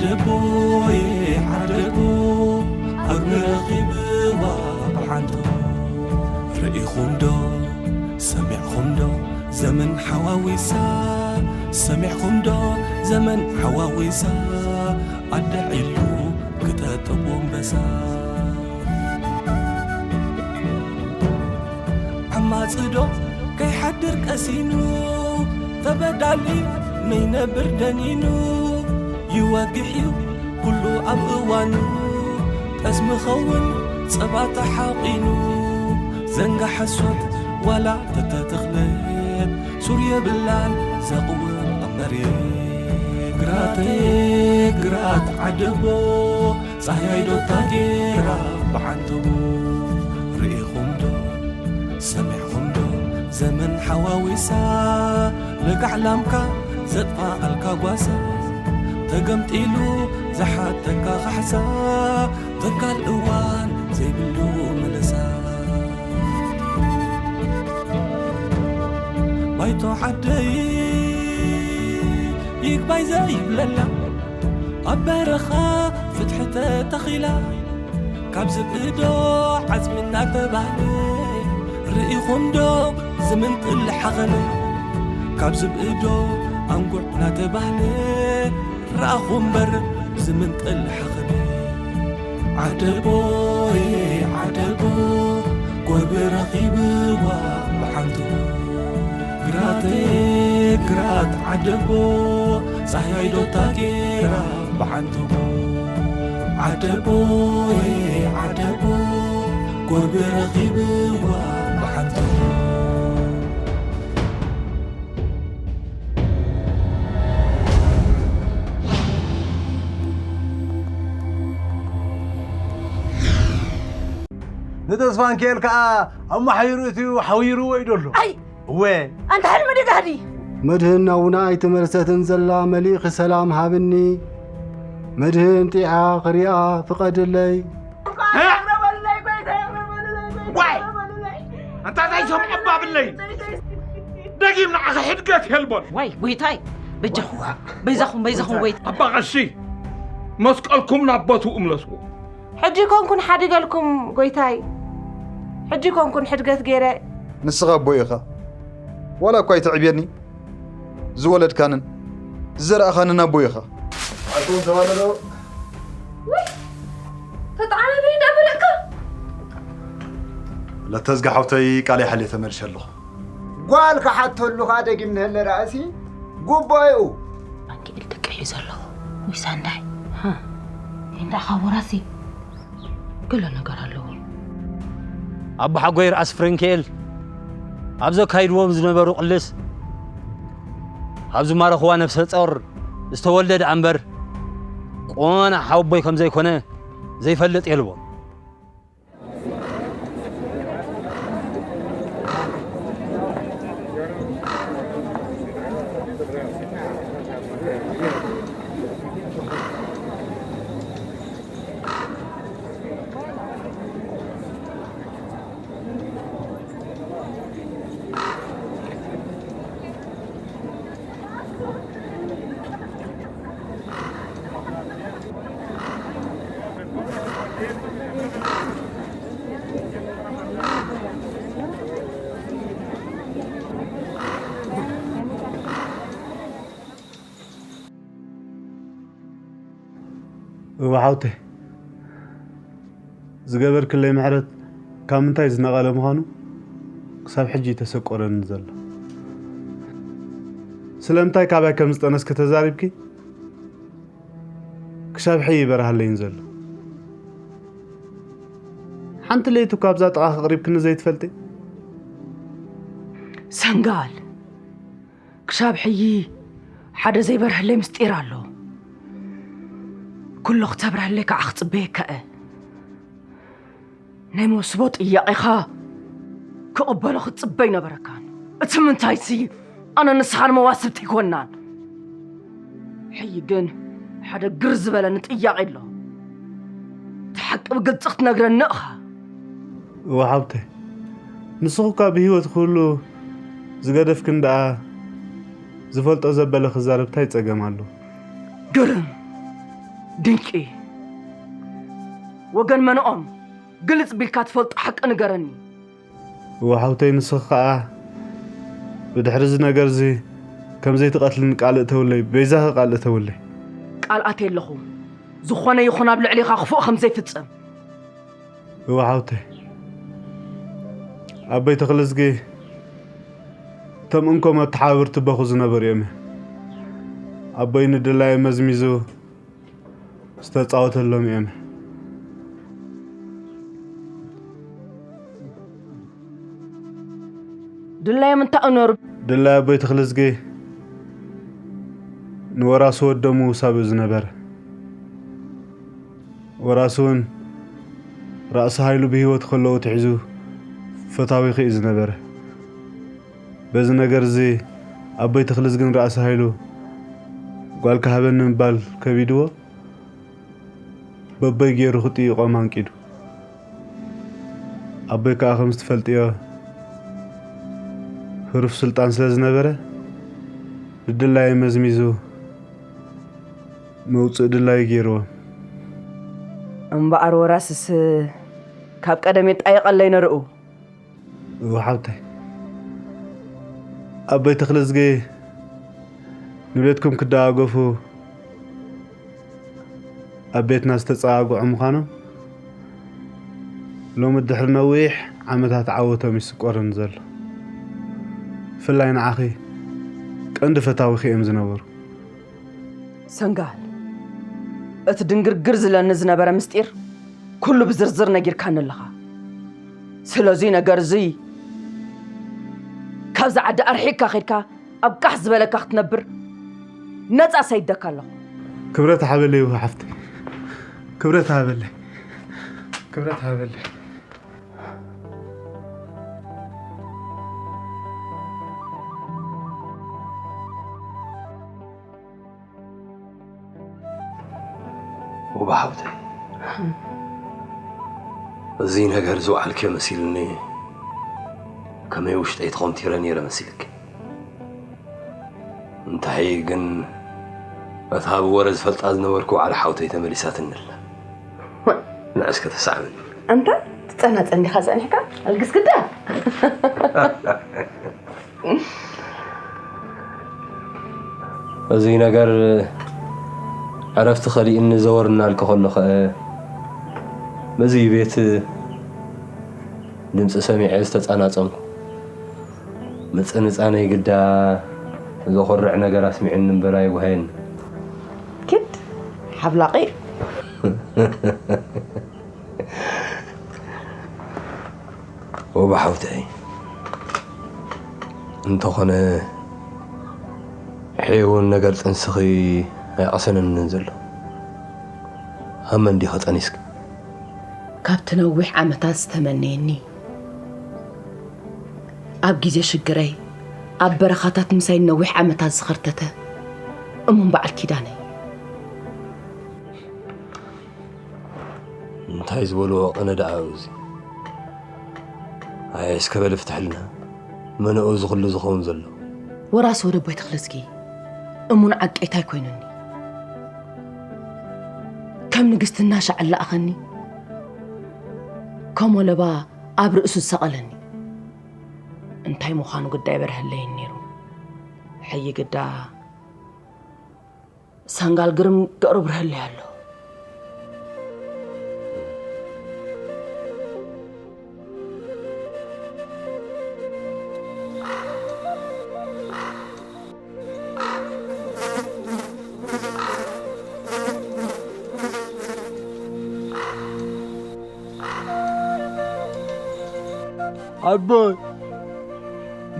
ዓደቦየ ዓደቦ፣ ኣግሪ ረኺብዋ ብሓንቶ። ርኢኹም ዶ ሰሚዕኹም ዶ ዘመን ሓዋዊሳ? ሰሚዕኹም ዶ ዘመን ሓዋዊሳ? ኣደ ዒሉ ክጠጥቦ ኣንበሳ። ዓማጺ ዶ ከይሓድር ቀሲኑ፣ ተበዳሊ ነይነብር ደኒኑ። ይወግሕ እዩ ኩሉ ኣብ እዋኑ፣ ጠስሚ ኸውን ጸባ ተሓቒኑ። ዘንጋ ሓሶት ዋላ ተተተኽለት፣ ሱር የብላን ዘቕውም ኣብ መሬት። ግራተይ ግራት ዓደቦ፣ ጻህያይ ዶ ታጌራ ብዓንተቦ። ርኢኹም ዶ ሰሚዕኹም ዶ ዘመን ሓዋዊሳ፣ ለጋዕ ላምካ ዘጥፋኣልካ ጓሳ። ተገምጢሉ ዝሓተካ ካሕሳ፣ ተካል እዋን ዘይብሉ ምልሳ። ባይቶ ዓደይ ይግባይ ዘይብለላ፣ ኣብ በረኻ ፍትሒ ተተኺላ። ካብ ዝብኢ ዶ ዓጽሚ እናተባህለ፣ ርኢኹም ዶ ዝምንጥል ሓኸነ? ካብ ዝብኢ ዶ ኣንጉዕ እናተባህለ፣ ረኣኹ እምበር ዝምንጥል ሓኸነ። ዓደቦየ ዓደቦ፣ ጎርቢ ረኺብዋ ብሓንቶ። ግራተይ ግራት ዓደቦ፣ ጻህያይ ዶ ታጌራ ብዓንተቦ። ዓደቦየ ዓደቦ፣ ጎርቢ ረኺብዋ ብዓንተቦ። ንተስፋንኪኤል ከኣ ኣማሓይሩ እትዩ ሓዊርዎ እዩ ደሎ። ኣይ! እወ። ኣንታ ሕልሚ ድጋህዲ! መድህን ናውና ኣይተመልሰትን ዘላ መልእኺ ሰላም ሃብኒ። መድህን ጢዓ ክሪኣ ፍቐድለይ። ዋይ! ኣንታ እንታይ ሰምዐ ባብለይ? ደጊም ንዓኺ ሕድገት የልቦን። ዋይ፣ ጎይታይ፣ በጃኹም፣ በይዛኹም፣ በይዛኹም፣ ጎይታ። ኣባ ቀሺ፣ መስቀልኩም ናብ ቦትኡ እምለስዎ። ሕጂ ኮንኩን ሓዲገልኩም፣ ጎይታይ። ሕጂ ኮንኩን ሕድገት ገይረ። ንስኻ ኣቦይ ኢኻ። ዋላ እኳ ኣይትዕብየኒ፣ ዝወለድካንን ዝዘራእኻንን ኣቦይ ኢኻ። ኣቱም ተባለዶ። ውይ! ተጣዓመ እንዳበለካ። ለተዝጋ ሓውተይ ቃል ይሓልየ ተመልሸ ኣለኹ። ጓል ክሓተሉ ኸኣ ደጊም ንህለ ረኣሲ ጉባኤኡ። ባንኪ ኢድ ደቂ ሒዘ ኣለኹ። ወይ ሳንዳይ። ሃ። እንዳ ኻቦራሲ። ገለ ነገር ኣለዎ። ኣቦሓጎይ ርኣስ ፍረንክኤል ኣብ ዘካይድዎም ዝነበሩ ቅልስ፣ ኣብ ዝማረኽዋ ነፍሰ ጾር ዝተወልደ ደኣ እምበር፣ ቆና ሓወቦይ ከም ዘይኮነ ዘይፈልጥ የልቦን። እወ ሓውተይ፣ ዝገበርክለይ ምሕረት ካብ ምንታይ ዝነቐለ ምዃኑ ክሳብ ሕጂ እዩ ተሰቆረኒ ዘሎ። ስለምንታይ ካባይ ከም ዝጠነስኪ ተዛሪብኪ ክሳብ ሕጂ ይበርሃለይን ዘሎ። ሓንቲ ለይቲ እኳ ኣብዛ ጥቓኺ ኣቕሪብክኒ ዘይትፈልጢ። ሰንጋል፣ ክሳብ ሕጂ ሓደ ዘይበርሀለይ ምስጢር ኣሎ። ኩሉ ክተብርሀለይ ከዓ ክጽበየካ እየ። ናይ መውስቦ ጥያቄኻ ክቕበሎ ክትጽበ ኣይነበረካን። እቲ ምንታይሲ ኣነ ንስኻን መዋስብቲ ኣይኮናን። ሕጂ ግን ሓደ ግር ዝበለኒ ጥያቄ ኣሎ። እቲ ሓቂ ብግልጺ ክትነግረኒ ኢኻ። እወ ሓብተይ፣ ንስኺ እኳ ብህይወት ክህሉ ዝገደፍክን ደኣ ዝፈልጦ ዘበለ ክዛረብ እንታይ ጸገም ኣሎ? ግርም! ድንቂ። ወገን መኖኦም ግልጽ ቢልካ ትፈልጦ ሓቂ ንገረኒ። እወ ሓውተይ፣ ንስኺ ኸኣ ብድሕሪ እዚ ነገር እዚ ከም ዘይትቐትልኒ ቃል እተውለይ፣ በይዛኺ ቃል እተውለይ። ቃል ኣትየ ኣለኹ፣ ዝኾነ ይኹን ኣብ ልዕሌኻ ክፉእ ከም ዘይፍጸም። እወ ሓውተይ፣ ኣቦይ ተኽለዝጊ እቶም እንኮ መተሓባብርቲ በኹ ዝነበሩ እዮም። ኣቦይ ንድላየ መዝሚዙ ዝተጻወተሎም እዮም። ድላዮም እንታይ እዩ ነሩ? ድላይ ኣቦይ ተኽለዝጊ ንወራሱ ወዶም ምውሳብ እዩ ዝነበረ። ወራሱ እውን ራእሲ ሃይሉ ብህይወት ከለዉ ትሒዙ ፈታዊኺ እዩ ዝነበረ። በዚ ነገር እዚ ኣቦይ ተኽለዝጊን ራእሲ ሃይሉ ጓል ክሃበኒ ምባል ከቢድዎ በቦይ ገይሩ ክጥይቖም ኣንቂዱ። ኣቦይ ከዓ ከምዚ ትፈልጥዮ ህሩፍ ስልጣን ስለ ዝነበረ ንድላየ መዝሚዙ መውፅእ ድላዩ ገይርዎም። እምበኣር ወራስስ ካብ ቀደም የጣይቐለይ ነርኡ። እወ ሓብተይ፣ ኣቦይ ተኽለዝጊ ንቤትኩም ክደጋገፉ ኣብ ቤትና ዝተጸጋግዑ ምዃኖም ሎሚ ድሕሪ ነዊሕ ዓመታት ዓወቶም ይስቆረኒ ዘሎ። ብፍላይ ንዓኺ ቀንዲ ፈታዊኺ እዮም ዝነበሩ። ሰንጋል፣ እቲ ድንግርግር ዝለኒ ዝነበረ ምስጢር ኩሉ ብዝርዝር ነጊርካኒ ኣለኻ። ስለዚ ነገር እዚ ካብዛ ዓዲ ኣርሒቅካ ኸድካ ኣብ ቃሕ ዝበለካ ክትነብር ነጻ ሰይደካ ኣለኹ። ክብረት ሃበለይ እወ ሓፍተይ፣ ክብረት ሃበለይ፣ ክብረት ሃበለይ። ውብ ሓውተይ፣ እዚ ነገር ዝወዓልክዮ መሲሉኒ፣ ከመይ ውሽጠይ ተኾምቲረ ነይረ መሲልኪ። እንታይ ግን እታ ብወረ ዝፈልጣ ዝነበርኩ ዋዕላ ሓውተይ ተመሊሳትኒ ኣላ። ንዕስ ከተሳዕብኒ። ኣንታ ትጸናጸን ዲኻ ጸኒሕካ? ኣልግስ ግዳ። እዚ ነገር ዕረፍቲ ከሊእኒ ዘወር እናልኩ ከሎ ኸእ በዚ ቤት ድምፂ ሰሚዐ ዝተፃናፀንኩ። ምፅንፃነይ ግዳ ዘኹርዕ ነገር ኣስሚዑኒ እምበር ኣይጉሃየኒ። ኪድ ሓብላቒ። ወባ ሓውተይ፣ እንተኾነ ሕይ እውን ነገር ጥንስኺ ኣይቐሰነንን ዘሎ። ኣብ መን ዲኸ ጠኒስኪ? ካብቲ ነዊሕ ዓመታት ዝተመነየኒ፣ ኣብ ግዜ ሽግረይ ኣብ በረኻታት ምሳይ ነዊሕ ዓመታት ዝኸርተተ እሙን በዓል ኪዳነይ። እንታይ ዝበልዎ ቅነ ደኣ እዩ እዚ? ኣየ እስከ በል ፍትሕልና፣ መነኡ እዚ ኩሉ ዝኸውን ዘሎ? ወራሲ ወደቦይ ተኽለዝጊ እሙን ዓቀይታይ ኮይኑኒ። ከም ንግስቲ እናሻዕ ኣለኣኸኒ፣ ከም ወለባ ኣብ ርእሱ ዝሰቐለኒ። እንታይ ምዃኑ ግዳ ኣይበርሀለይን ነይሩ። ሕይ ግዳ ሰንጋል ግርም ገሩ ብርሀለይ ኣሎ። ኣቦይ፣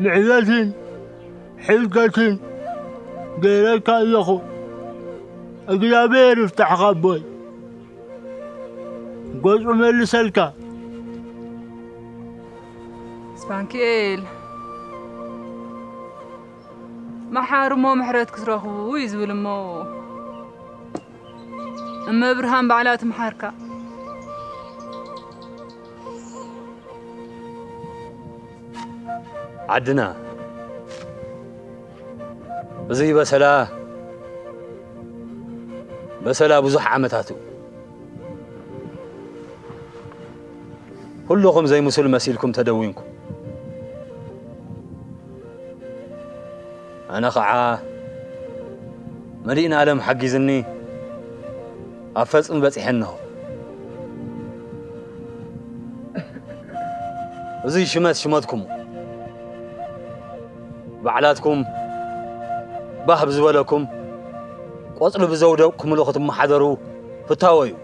ምሕረትን ሕድገትን ገይረልካ ኣለኹ። እግዚኣብሔር ይፍታሕኻ ኣቦይ። ገጹ መልሰልካ። ስፓንኪኤል፣ መሓር እሞ ምሕረት ክትረኽቡ እዩ ዝብል እሞ፣ እመ ብርሃን ባዕላ ትምሓርካ። ዓድና፣ እዚ በሰላ መሰላ ብዙሕ ዓመታት እዩ። ኩልኹም ዘይምሱል መሲልኩም ተደዊንኩም። ኣነ ኸዓ መሊእን ኣለም ሓጊዝኒ ኣብ ፈጽሚ በጺሐ ኣለኹ። እዚ ሽመት ሽመትኩም ባዕላትኩም ባህ ብዝበለኩም ቆጽሊ ብዘውደቕኩምሉ ክትመሓደሩ ፍታወ እዩ።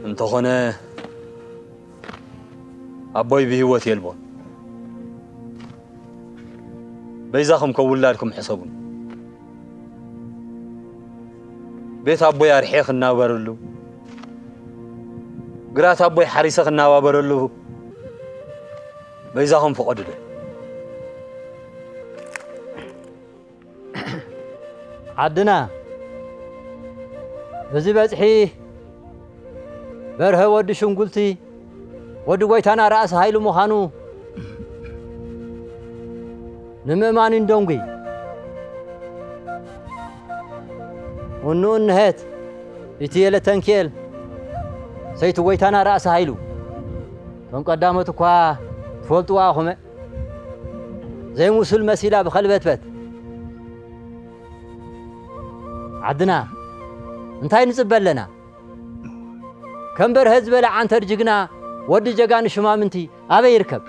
እንተኾነ ኣቦይ ብህይወት የልቦን። በይዛኹም ከም ውላድኩም ሕሰቡን። ቤት ኣቦይ ኣርሕየ ክናበረሉ፣ ግራት ኣቦይ ሓሪሰ ክናባበረሉ በይዛኹም ፍቐዱለይ። ዓድና፣ እዚ በጽሒ በርሀ ወዲ ሽንጉልቲ፣ ወዲ ጎይታና ራእሲ ሃይሉ ምዃኑ ንምእማን ይንደንጉ። እኑ እንሀት፣ ኢትየለ ተንኪኤል፣ ሰይቲ ጎይታና ራእሲ ሃይሉ፣ እቶም ቀዳሞት እኳ ትፈልጥዋ ኢኹም። ዘይምሱል መሲላ ብኸልበትበት። ዓድና፣ እንታይ ንጽበ ኣለና? ከም በርሀ ዝበለ ዓንተር ጅግና፣ ወዲ ጀጋኑ ሽማምንቲ ኣበይ ይርከብ?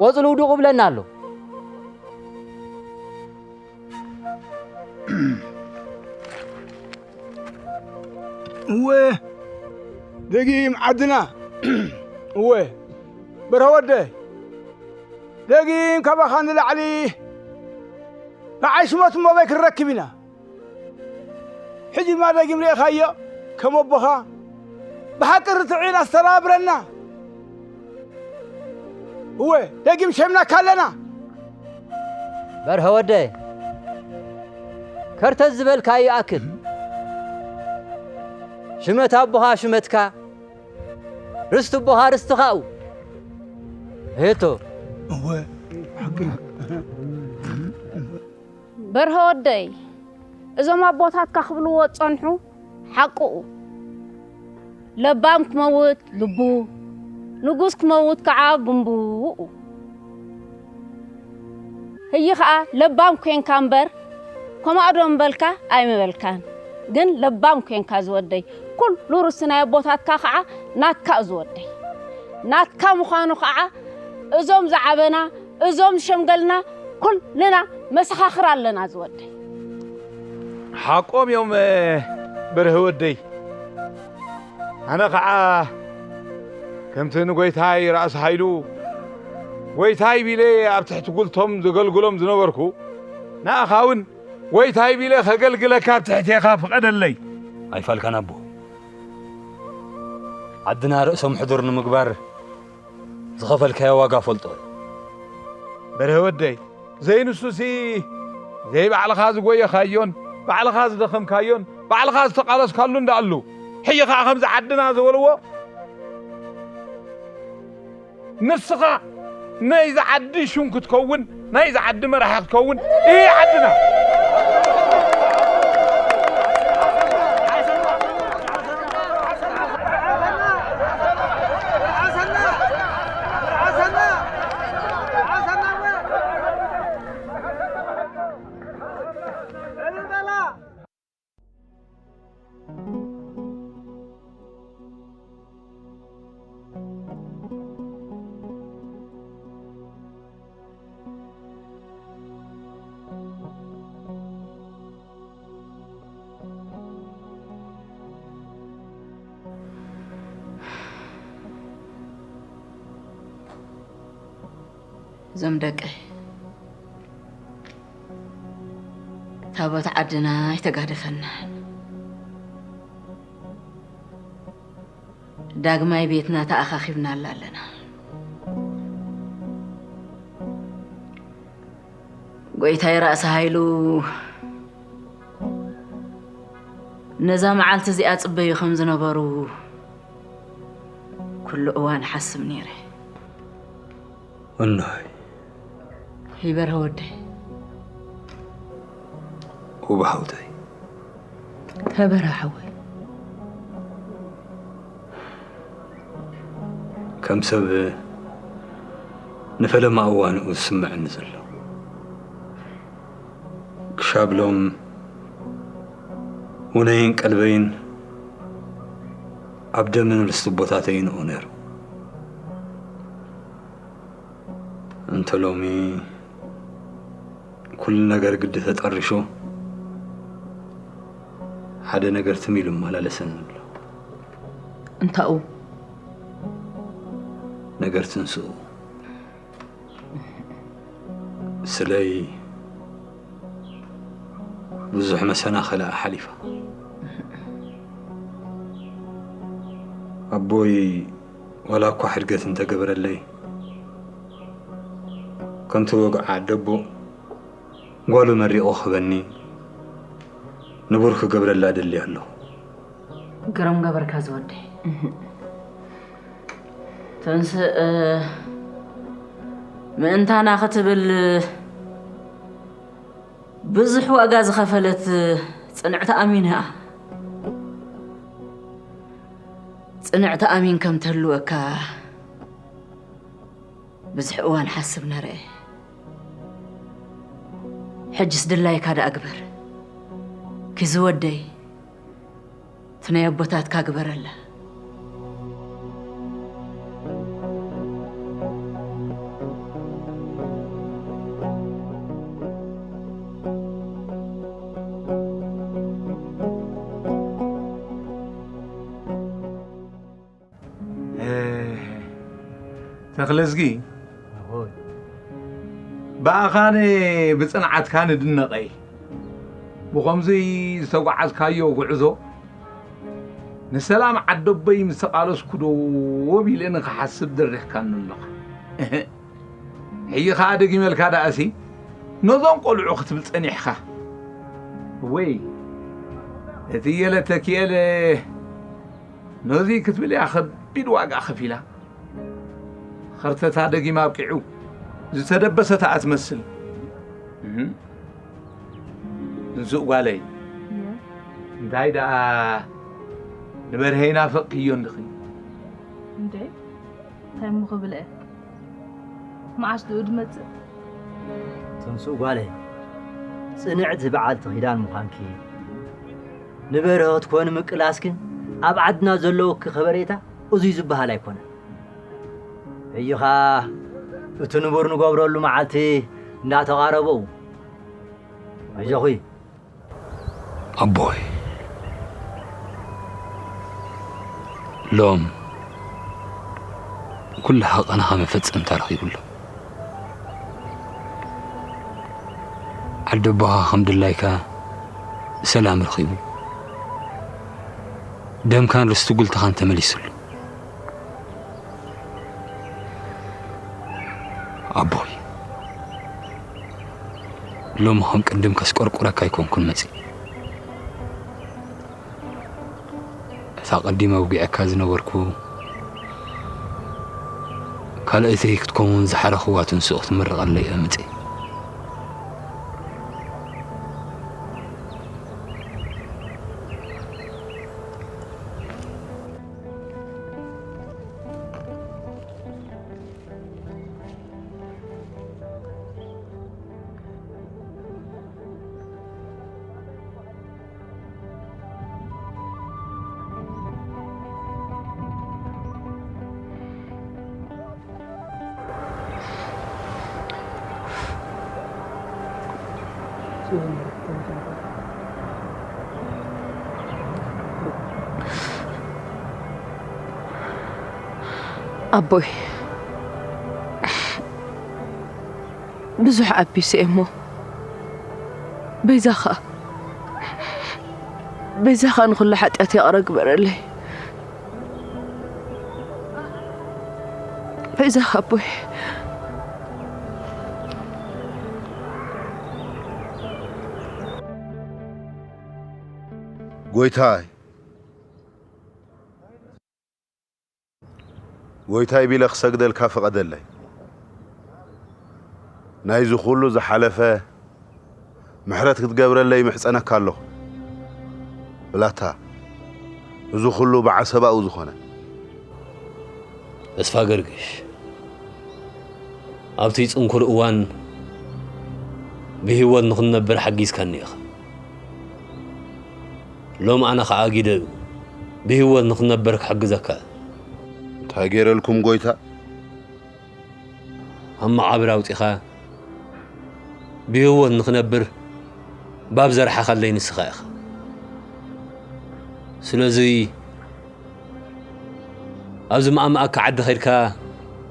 ቆጽሉ ውዱቕ ይብለና ኣሎ። እወ፣ ደጊም ዓድና። እወ፣ በርሀ ወደይ፣ ደጊም ካባኻ ንላዕሊ ብዓይ ሽመት እሞ ኣበይ ክንረክብ ኢና? ሕጂ ድማ ደጊም ርኢኻዮ፣ ከም ኣቦኻ ብሓቂ ርትዒን ኣስተባብረና። እወ፣ ደጊም ሸምናካ ኣለና። በርሀ ወደይ፣ ከርተት ዝበልካ ይኣክል። ሽመት ኣቦኻ ሽመትካ፣ ርስቲ ኣቦኻ ርስትኻኡ። ሄቶ። እወ፣ ሓቂ። በርሀ ወደይ፣ እዞም ኣቦታትካ ክብልዎ ዝጸንሑ ሓቅኡ። ለባም ክመውት ልቡ፣ ንጉስ ክመውት ከዓ ግንቡኡ። ህይ ኸዓ ለባም ኮንካ እምበር፣ ከምኣ ዶ ምበልካ ኣይምበልካን። ግን ለባም ኮንካ ዝወደይ፣ ኩሉ ርስቲ ናይ ኣቦታትካ ኸዓ ናትካ እዩ ዝወደይ። ናትካ ምዃኑ ኸዓ እዞም ዝዓበና፣ እዞም ዝሸምገልና ኩልና መሰኻኽር ኣለና ዝወደይ። ሓቆም እዮም በርሀ ወደይ። ኣነ ኸዓ ከምቲ ንጎይታይ ራእሲ ሃይሉ ጎይታይ ቢለ ኣብ ትሕቲ ጉልቶም ዘገልግሎም ዝነበርኩ፣ ንኣኻ እውን ጎይታይ ቢለ ከገልግለካ ኣብ ትሕቴኻ ፍቐደለይ። ኣይፋልካን ኣቦ። ዓድና ርእሶም ሕዱር ንምግባር ዝኸፈልካዮ ዋጋ ፈልጦ። በርሀ ወደይ፣ ዘይንሱሲ፣ ዘይ ባዕልኻ ዝጎየኻዮን ባዕልኻ ዝደኸምካዮን ባዕልኻ ዝተቓለስካሉን ደኣሉ። ሕጂ ኸዓ ከምዚ ዓድና ዝበልዎ፣ ንስኻ ናይዚ ዓዲ ሽም ክትከውን፣ ናይዚ ዓዲ መራሒ ክትከውን፣ ይህ ዓድና። እዞም ደቀይ፣ ታቦት ዓድና ኣይተጋደፈናን። ዳግማይ ቤትና ተኣኻኺብናላ ኣለና። ጎይታይ ራእሲ ሃይሉ ነዛ መዓልቲ እዚኣ ጽበዩ ከም ዝነበሩ ኩሉ እዋን ሓስብ ነይረ። ወናይ። ይበርሀ ወደይ፣ ውብ ሓውተይ። ተበራ ሓወይ። ከም ሰብ ንፈለማ እዋንኡ ዝስምዐኒ ዘሎ ክሻብ ሎም ውነይን ቀልበይን ኣብ ደምን ርስቲ ቦታተይን እዩ ነይሩ። እንተ ሎሚ ኩሉ ነገር ግዲ ተጠሪሹ ሓደ ነገር ትም ኢሉ እመላለሰኒ ኣሎ። እንታኡ? ነገር ትንስኡ ስለይ ብዙሕ መሰናኸላ ሓሊፋ ኣቦይ ዋላ እኳ ሕድገት እንተገበረለይ ከምቲ ወግዓ ኣደቦ ጓሉ መሪቑ ክህበኒ ንቡር ክገብረላ ደሊ ኣለኹ። ግርም ገበርካ ዝወደይ። ትንስእ ምእንታና ክትብል ብዙሕ ዋጋ ዝኸፈለት ጽንዕቲ ኣሚን እያ። ጽንዕቲ ኣሚን ከም ትህልወካ ብዙሕ እዋን ሓስብ ነረ። ሕጅስ ድላይካ ደኣ ግበር። ኪዚ ወደይ እቲ ናይ ኣቦታትካ ግበረላ። ተኽለዝጊ ብኣኻን ብጽንዓትካን እድነቐይ። ብኸምዙይ ዝተጓዓዝካዮ ጉዕዞ ንሰላም ዓደቦይ ምስ ተቓለስኩ ዶ ወብ ኢለ ንኽሓስብ ደሪኽካኒ ኣለኻ። ሕጂ ኸዓ ደጊመልካ ደኣሲ ነዞም ቆልዑ ክትብል ጸኒሕኻ። ወይ እቲ የለ ተኪኤለ ነዙይ ክትብል እያ ከቢድ ዋጋ ከፊላ። ኸርተታ ደጊም ኣብቂዑ ዝተደበሰት እያ ትመስል። እንስእ ጓለይ እንታይ ደኣ ንበርሀ ይናፈቕክዮ እንድኺ? እንዴ እንታይ እሞ ክብል እየ? መዓስ ድኡ ድመጽእ? ትንስእ ጓለይ ጽንዕቲ በዓልቲ ኪዳን ምዃንኪ ንበርሀ ክትኮኒ ምቅላስኪ ኣብ ዓድና ዘለወኪ ከበሬታ እዙይ ዝበሃል ኣይኮነን። ሕጂ ኸኣ እቲ ንቡር ንገብረሉ መዓልቲ እንዳተቓረበ እዩ። ኣጆኺ። ኣቦይ ሎም ኩሉ ሓቐንኻ መፈጸምታ ረኺቡ ኣሎ። ዓዲ ኣቦኻ ከም ድላይካ ሰላም ረኺቡ ደምካን ርስቲ ጉልትኻን ተመሊሱሉ። ኣቦይ ሎሚ ከም ቅድም ከስቆርቁረካ ኣይኮንኩን መጺ እታ ቀዲመ ኣውጊዐካ ዝነበርኩ ካልኣይተይ ክትከውን ዝሓረኽዋ ትንስኡ ክትምርቐለይ እየ መጺ። ኣቦይ ብዙሕ ኣቢሰ እየ እሞ በይዛኻ በይዛኻ ንኹሉ ሓጢኣት ይቕረ ግበረለይ። በይዛኻ ኣቦይ። ጎይታይ ጎይታይ ቢለ ክሰግደልካ ፍቐደለይ። ናይዚ ኩሉ ዝሓለፈ ምሕረት ክትገብረለይ ይምሕጸነካ ኣለኹ። ብላታ፣ እዚ ኩሉ ብዓሰባኡ ዝኾነ። ተስፋ ገርግሽ፣ ኣብቲ ጽንኩር እዋን ብህይወት ንኽንነብር ሓጊዝካኒ ኢኻ። ሎም ኣነ ኸኣ ጊደኡ ብህይወት ንኽንነብር ክሕግዘካ። እንታይ ገይረልኩም ጎይታ? ኣብ መቓብር ኣውጺኻ ብህይወት ንኽነብር ባብ ዘርሓኻለይ ንስኻ ኢኻ። ስለዚ ኣብዚ መኣመኣካ ዓዲ ኸድካ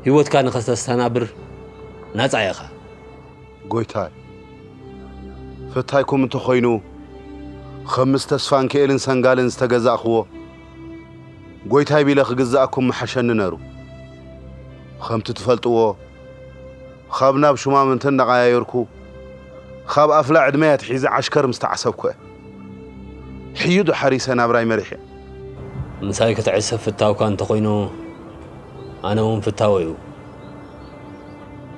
ህይወትካ ንኸተስተናብር ናጻ ኢኻ። ጎይታይ፣ ፈታይኩም እንተኾይኑ፣ ኸም ምስ ተስፋንክኤልን ሰንጋልን ዝተገዛእኽዎ፣ ጎይታይ ቢለ ክግዛእኩም ምሓሸኒ ነሩ። ኸምቲ ትፈልጥዎ፣ ኻብ ናብ ሹማምንቲ እናቐያየርኩ፣ ኻብ ኣፍላ ዕድመይ ኣትሒዘ ዓሽከር ምስ ተዓሰብኩ እየ። ሕዩድ ሓሪሰ ናብራይ መሪሐ። ምሳይ ክትዕሰብ ፍታውካ እንተኾይኑ፣ ኣነ እውን ፍታወይ እዩ።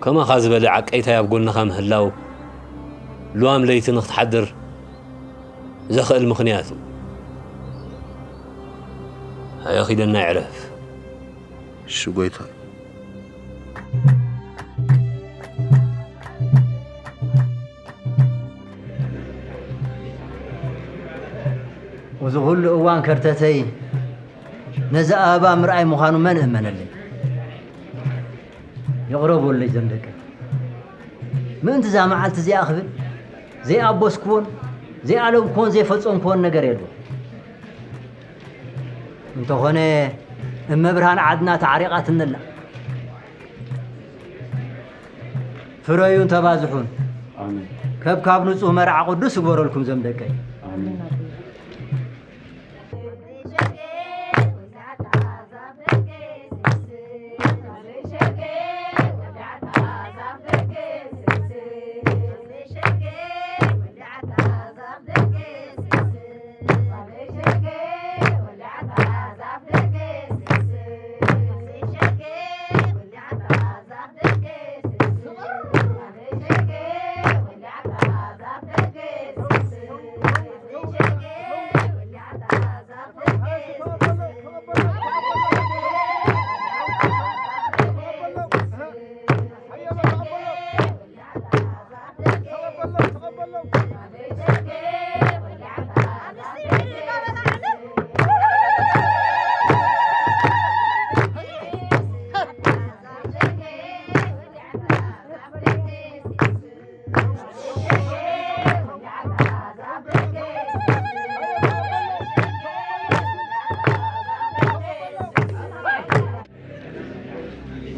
ከማኻ ዝበለ ዓቀይታይ ኣብ ጎንኻ ምህላው፣ ልዋም ለይቲ ንኽትሓድር ዘኽእል ምኽንያት እዩ። ኣየ ኺደና ይዕረፍ። እሺ ጎይታ። እዚ ኩሉ እዋን ከርተተይ ነዚ ኣበባ ምርኣይ ምዃኑ መን እመነለይ? ይቕረቡለይ ዘም ደቀይ። ምእንቲ እዛ መዓልቲ እዚኣ ክብል ዘይኣበስክዎን ዘይኣለምክዎን ዘይፈጸምክዎን ነገር የልቦ። እንተኾነ እመብርሃን ዓድና ተዓሪቓትኒ ኣላ። ፍረዩን ተባዝሑን። ኣሜን። ከብካብ ንጹህ መርዓ ቅዱስ ይግበረልኩም ዘም ደቀይ። ኣሜን።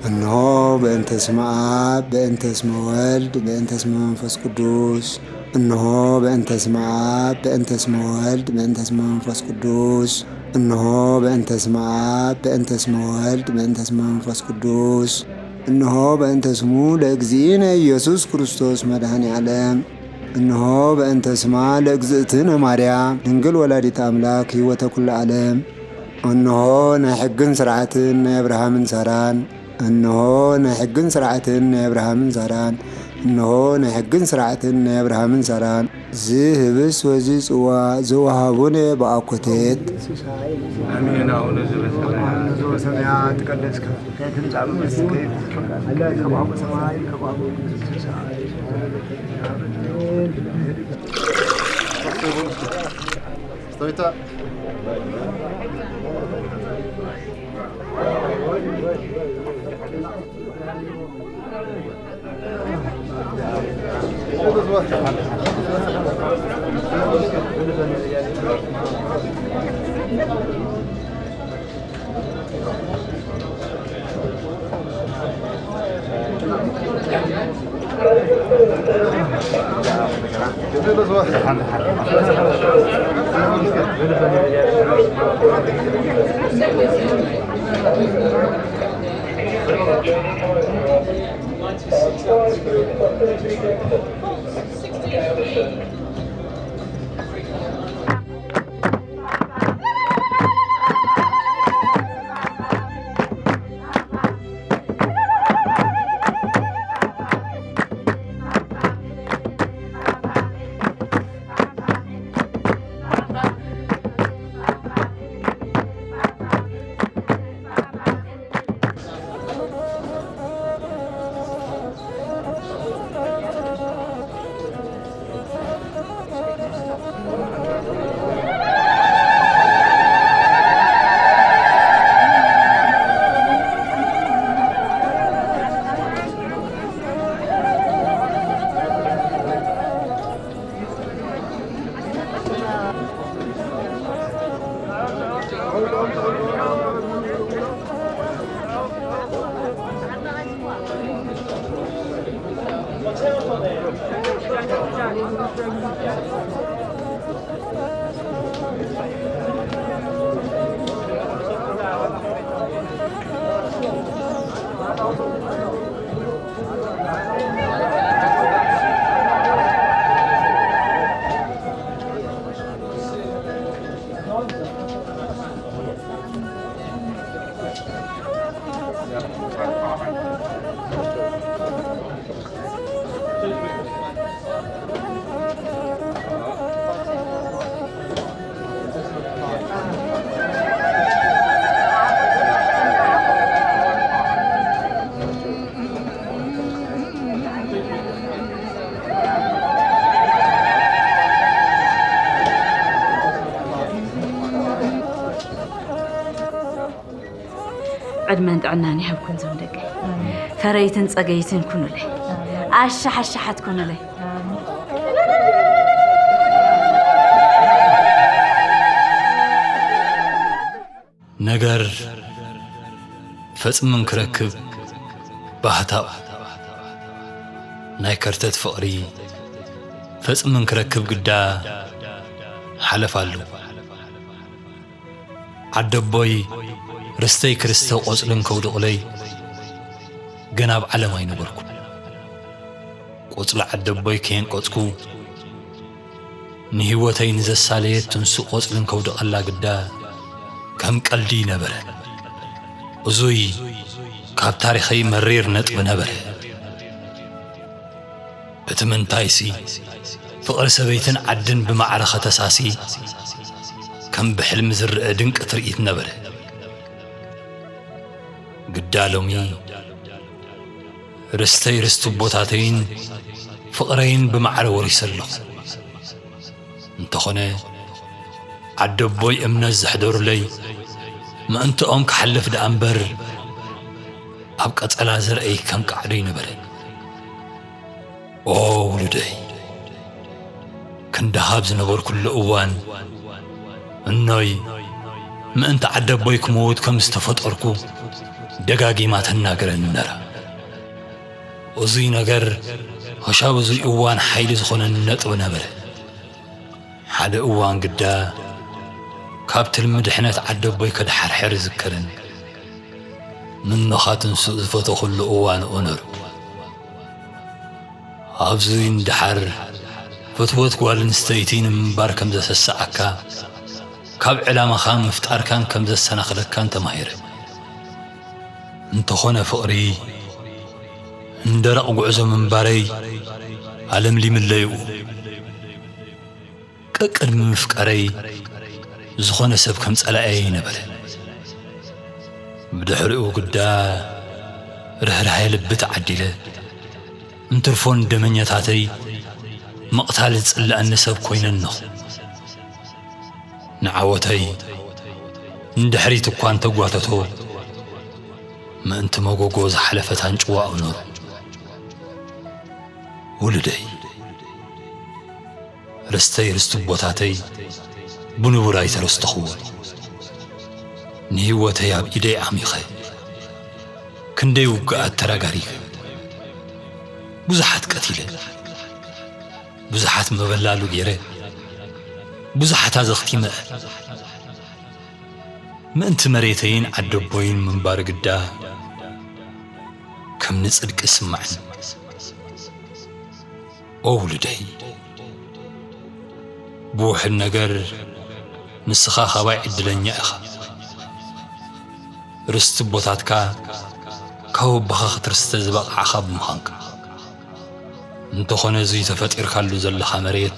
እንሆ በእንተ ስመ አብ በእንተ ስመ ወልድ በእንተ ስመ መንፈስ ቅዱስ። እንሆ በእንተ ስመ አብ በእንተ ስመ ወልድ በእንተ ስመ መንፈስ ቅዱስ። እንሆ በእንተ ስመ አብ በእንተ ስመ ወልድ በእንተ ስመ መንፈስ ቅዱስ። እንሆ በእንተ ስሙ ለእግዚእነ ኢየሱስ ክርስቶስ መድኃኔ ዓለም። እንሆ በእንተ ስማ ለእግዝእትነ ማርያም ድንግል ወላዲተ ኣምላክ ሕይወተ ኩሉ ዓለም። እንሆ ናይ ሕግን ስርዓትን ናይ ኣብርሃምን ሳራን። እንሆ ናይ ሕግን ስርዓትን ናይ ኣብርሃምን ሳራን። እንሆ ናይ ሕግን ስርዓትን ናይ ኣብርሃምን ሳራን። ዝህብስ ወዚ ጽዋ ዘወሃቡነ በአኮቴት። አሜን። አቡነ ዘበሰማያት። አቡነ ዘበሰማያት ይትቀደስ ስምከ። ትምጻእ መንግስትከ። አለ ከማሁ በሰማይ ከማሁ በምድር። ዕድመን ጥዕናን ይሃብኩም ዞም ደቀይ። ፈረይትን ጸገይትን ኩኑለይ። ኣሻሓሻሓት ኩኑለይ። ነገር ፈጽምን ክረክብ ባህታው ናይ ከርተት ፍቕሪ ፈጽምን ክረክብ ግዳ ሓለፍ ኣሉ። ዓደቦይ ርስተይ ክርስተ ቆጽልን ከውድቕለይ ገና ኣብ ዓለም ኣይነበርኩ። ቆጽሊ ዓደቦይ ከየንቀጽኩ ንህይወተይ ንዘሳለየት ትንሱ ቆጽልን ከውድቐላ ግዳ ከም ቀልዲ ነበረ። እዙይ ካብ ታሪኸይ መሪር ነጥቢ ነበረ። እቲ ምንታይሲ ፍቕሪ ሰበይትን ዓድን ብማዕረ ከተሳሲ ከም ብሕልሚ ዝረአ ድንቂ ትርኢት ነበረ። ግዳ ሎሚ ርስተይ ርስቲ ኣቦታተይን ፍቕረይን ብማዕረ ወሪሰ ኣለኹ። እንተኾነ ዓደቦይ እምነት ዘሕደሩለይ ምእንትኦም ክሓልፍ ደኣ እምበር ኣብ ቀጸላ ዘርእይ ከም ቃዕዶ ይነበረ። ኦ ውሉደይ፣ ክንድኻ ኣብ ዝነበርኩሉ እዋን እኖይ ምእንቲ ዓደቦይ ክመውት ከም ዝተፈጠርኩ ደጋጊማ ተናግረኒ ነራ። እዙይ ነገር ኸሻብ እዙይ እዋን ሓይሊ ዝኾነኒ ነጥቢ ነበረ። ሓደ እዋን ግዳ ካብ ትልሚ ድሕነት ዓደቦይ ከድሓርሕር ይዝከርን ምኖኻ ትንሱእ ዝፈተኹሉ እዋን እነሩ። ኣብዙይ እንድሓር ፍትወት ጓል ኣንስተይቲ ንምንባር ከም ዘሰስዓካ ካብ ዕላማኻ ምፍጣርካን ከም ዘሰናኽለካን ተማሂረ። እንተኾነ ፍቕሪ እንደረቕ ጉዕዞ ምንባረይ ኣለምሊምለይኡ። ቀቅድሚ ምፍቃረይ ዝኾነ ሰብ ከም ጸላኤ ይነበረ። ብድሕሪኡ ግዳ ርህራሄ ልቢ ተዓዲለ እንትርፎን ደመኛታተይ ምቕታል ዝጽልኣኒ ሰብ ኮይነ እነኹ። ንዓወተይ ንድሕሪት እኳ እንተጓተቶ ምእንቲ መጎጎ ዝሓለፈት ኣንጭዋ እኖር ውሉደይ ርስተይ ርስቲ ኣቦታተይ ብንቡር ኣይተረስተኽዎን። ንህይወተይ ኣብ ኢደይ ዓሚኸ ክንደይ ውግኣት ተራጋሪፈ ብዙሓት ቀቲለ ብዙሓት መበላሉ ገይረ ብዙሓት ኣዘኽቲመ ምእንቲ መሬተይን ዓደቦይን ምንባር ግዳ ከም ንጽድቂ ይስማዕኒ። ኦ ውሉደይ፣ ብውሕድ ነገር ንስኻ ካባይ ዕድለኛ ኢኻ። ርስቲ ኣቦታትካ ካብ ኣቦኻ ክትርስተ ዝበቓዕኻ ብምዃንካ። እንተኾነ እዙይ ተፈጢርካሉ ዘለኻ መሬት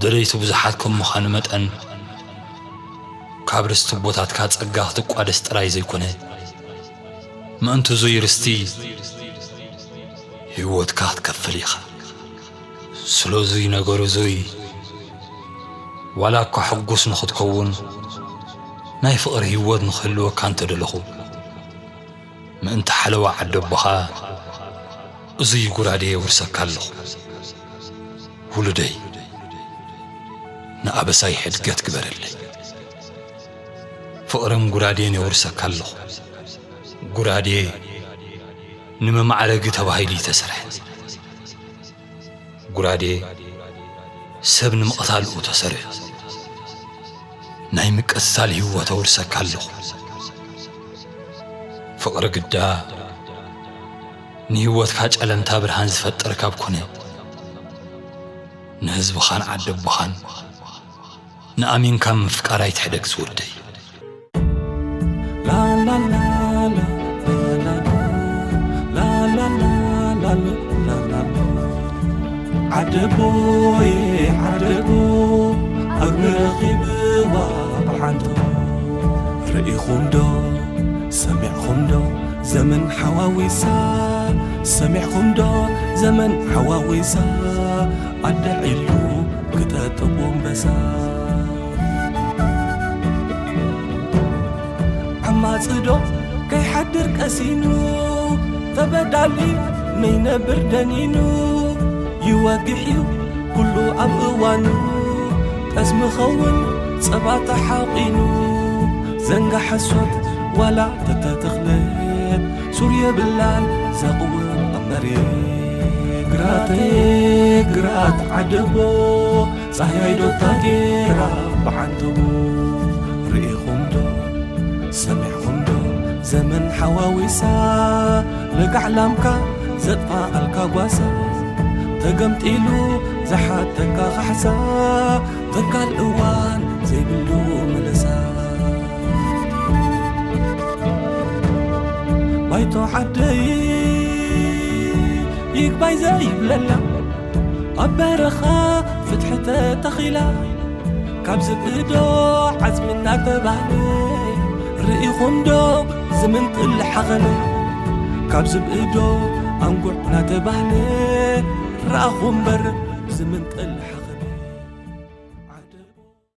ደለይቲ ብዙሓት ከም ምዃኑ መጠን ካብ ርስቲ ኣቦታትካ ጸጋ ክትቋደስ ጥራይ ዘይኮነ ምእንቲ እዙይ ርስቲ ህይወትካ ክትከፍል ኢኻ። ስለዙይ ነገር እዙይ ዋላ እኳ ሕጉስ ንኽትከውን ናይ ፍቕሪ ህይወት ንኽህልወካ እንተደለኹ ምእንቲ ሓለዋ ዓዲ ኣቦኻ እዙይ ጉራዴ የውርሰካ ኣለኹ። ውሉደይ ንኣበሳይ ሕድገት ግበረለይ። ፍቕርን ጉራዴን የውርሰካ ኣለኹ። ጉራዴ ንመማዕረጊ ተባሂሉ ይተሰርሐ። ጉራዴ ሰብ ንምቕታል እዩ ተሰሪሑ። ናይ ምቅትታል ህይወት ኣውርሰካ ኣለኹ። ፍቕሪ ግዳ ንህይወትካ ጨለምታ ብርሃን ዝፈጥር ካብ ኮነ ንህዝብኻን ዓዲ ኣቦኻን ንኣሚንካ ምፍቃር ኣይትሕደግ ዝወደይ። ዓደቦይ ዓደቦ ኣብ ረኺብዋ ብሓንቶ ርኢኹም ዶ ሰሚዕኹም ዶ ዘመን ሓዋዊሳ ሰሚዕኹም ዶ ዘመን ሓዋዊሳ ኣደ ዒሉ ክጠጥብ ወንበሳ ዓማ ኣጽዶ ከይሓድር ቀሲኑ፣ ተበዳሊ መይነብር ደኒኑ፣ ይወግሕ እዩ ኩሉ ኣብ እዋኑ። ጠስሚ ኸውን ጸባ ተሓቒኑ፣ ዘንጋ ሓሶት ዋላ ተተተኽለት፣ ሱር የብላን ዘቕውም ኣብ መሬት። ግራተይ ግራት ዓደቦ፣ ጻህያይ ዶ ታጌራ ብዓንተቦ። ርኢኹም ዶ ሰሚዕኹም ዶ ዘመን ሓዋዊሳ፣ ለጋዕ ላምካ ዘጥፋኣልካ ጓሳ፣ ተገምጢሉ ዝሓተካ ካሕሳ፣ ተካል እዋን ዘይብሉ መለሳ። ባይቶ ዓደይ ይግባይ ዘይብለላ፣ ኣብ በረኻ ፍትሒ ተተኺላ፣ ካብ ዝብኢ ዶ ዓጽሚ እናተባህለ፣ ርኢኹም ዶ ዝምንጥል ሓኸለ? ካብ ዝብኢ ዶ ኣንጉዕ እናተባህለ፣ ረኣኹ እምበር ዝምንጥል